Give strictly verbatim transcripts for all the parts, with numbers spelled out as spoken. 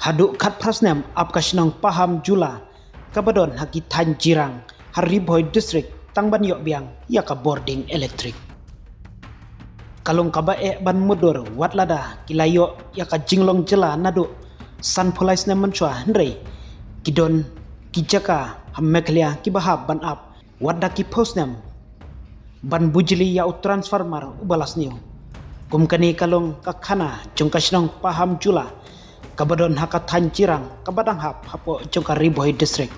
Haduh khatphra snem ap ka shnong Pahamjula kaba don ha ki thaiñ Jirang ha Ri Bhoi District tang ban ïoh biang ïa ka bording elektrik. Ka long kaba eh ban mutdur wat lada ki la ïoh ïa ka jinglong jylla naduh sanphew lai snem mynshuwa, hynrei ki don ki jaka ha Meghalaya kiba hap ban ap wat da ki phew snem ban bujli ïa u transformer uba la sniew. Kum kane ka long ka khana jong ka shnong Pahamjula kaba don ha ka thaiñ Jirang kaba dang hap hapoh jong ka Ri Bhoi District,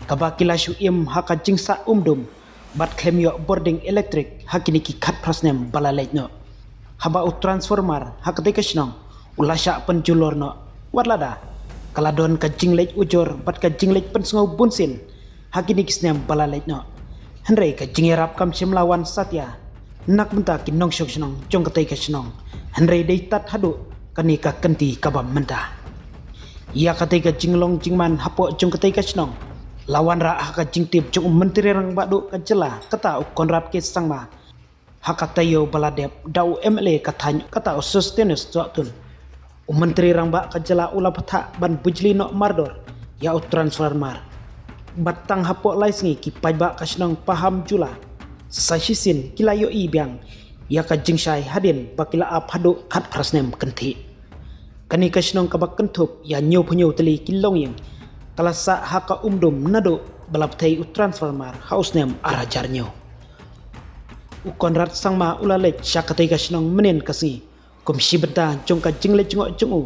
kaba ki la shu im ha ka jingsah umdum bad khlem ïoh bording elektrik ha kine ki khatphra snem ba la leit noh. Haba u transformer ha katei ka shnong u la shah pynjulor noh wat lada ka la don ka jingleit ujor bad ka jingleit pynsngew bunsien ha kine ki snem ba la leit noh, hynrei ka jingïarap kam shym la wan satia na ka bynta ki nongshong shnong jong katei ka shnong, hynrei dei tad haduh kane ka kynti kaba mynta. Ïa katei ka jinglong jingman hapoh jong katei ka shnong la wanrah ha ka jingtip jong u Myntri Rangbah Duh ka jylla, kata u Conrad K Sangma, ha ka taïew ba la dep da u M L A ka thaiñ, kata u Sosthenes Sohtun. U Myntri Rangbah ka jylla u la bthah ban bujli noh mardor ïa u transformer. Bad tang hapoh lai sngi ki paidbah ka shnong Pahamjula sa shisien ki la ïohi biang ïa ka jingshai hadien ba ki la ap haduh khatphra snem kynthih. Kane ka shnong kaba kynthup ïa hynñiewphew hynñiew tylli ki longïing ka la sah ha ka umdum naduh ba la bthei u transformer ha u snem ar hajar hynñiew. U Conrad Sangma u la leit sha katei ka shnong mynnin ka sngi kum shi bynta jong ka jingleit jngoh jong u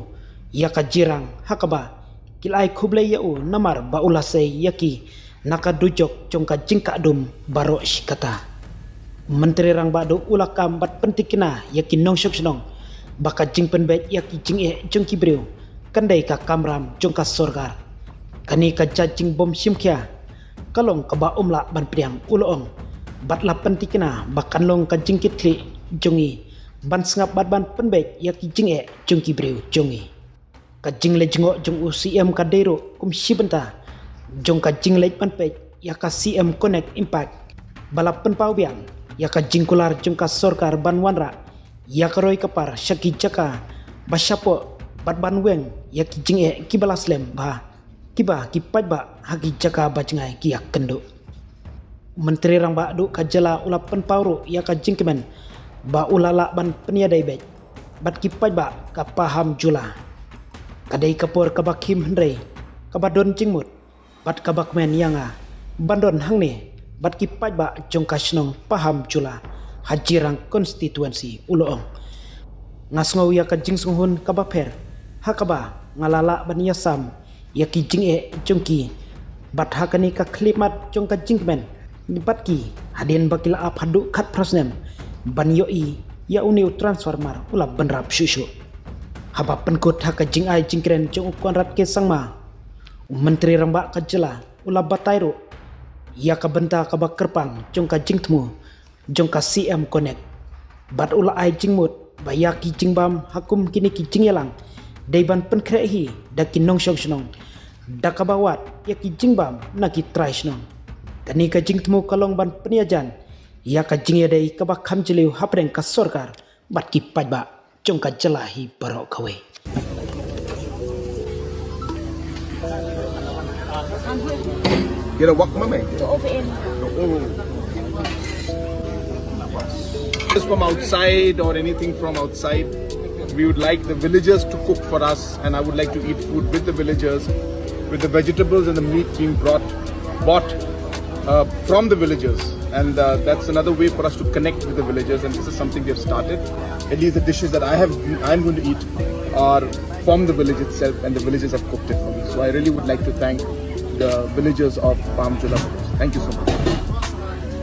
ïa ka Jirang, ha kaba ki la ai khublei ïa u namar ba u la sei ïa ki na ka dujok jong ka jingkah dum baroh shi katta. Myntri Rangbah Duh u la kam bad pyntikna ïa ki nongshong shnong ba ka jingpynbeit ïa ki jingeh jong ki briew kan dei ka kamram jong ka sorkar. Kane ka jait jingbym shim khia ka long kaba ym lah ban pdiang, u la ong, bad la pyntikna ba kan long ka jingkitkhlieh jong ngi ban sngap bad ban pynbeit ïa ki jingeh jong ki briew jong ngi. Ka jingleit jngoh jong u C M ka dei ruh kum shi bynta jong ka jingleit ban peit ïa ka C M Connect Impact ba la pynpaw biang ïa ka jingkular jong ka sorkar ban wanrah ïa ka roi ka par sha ki jaka ba shapoh bad ban weng ïa ki jingeh kiba la slem bha, kiba ki paidbah ha ki jaka ba jngai ki ïakynduh. Myntri Rangbah Duh ka jylla u la pynpaw ruh ïa ka jingkmen ba u la lah ban pynïadei beit bad ki paidbah ka Pahamjula. Ka dei ka por kaba khim hynrei kaba don jingmut bad kaba kmen ïa nga ban don hangne bad ki paidbah jong ka shnong Pahamjula ha Jirang constituency, u la ong. Nga sngew ïa ka jingsngew hun kaba pher ha kaba nga la lah ban ïasam ïa ki jingeh jong ki bad ha kane ka khyllipmat jong ka jingkmen bad ki hadien ba ki la ap haduh khatphra snem ban ïohi ïa une u transformer u la bynrap shuh shuh. Haba pynkut ha ka jingai jingkren jong u Conrad K Sangma, u Myntri Rangbah ka jylla u la batai ruh ïa ka bynta kaba kyrpang jong ka jingthmu jong ka C M Connect bad u la ai jingmut ba ïa ki jingbam ha kum kine ki jingïalang dei ban pynkhreh hi da ki nongshong shnong da kaba wad ïa ki jingbam na ki trai shnong. Kane ka jingthmu ka long ban pynïajan ïa ka jingïadei kaba kham jylliew hapdeng ka sorkar bad ki paidbah jong ka jylla hi baroh kawei. Kira wak mame. Is from outside or anything from outside. We would like the villagers to cook for us, and I would like to eat food with the villagers, with the vegetables and the meat being brought, bought uh, from the villagers. And uh, that's another way for us to connect with the villagers. And this is something we have started. At least the dishes that I have, I'm going to eat are from the village itself, and the villagers have cooked it for me. So I really would like to thank the villagers of Pahamjula. Thank you so much.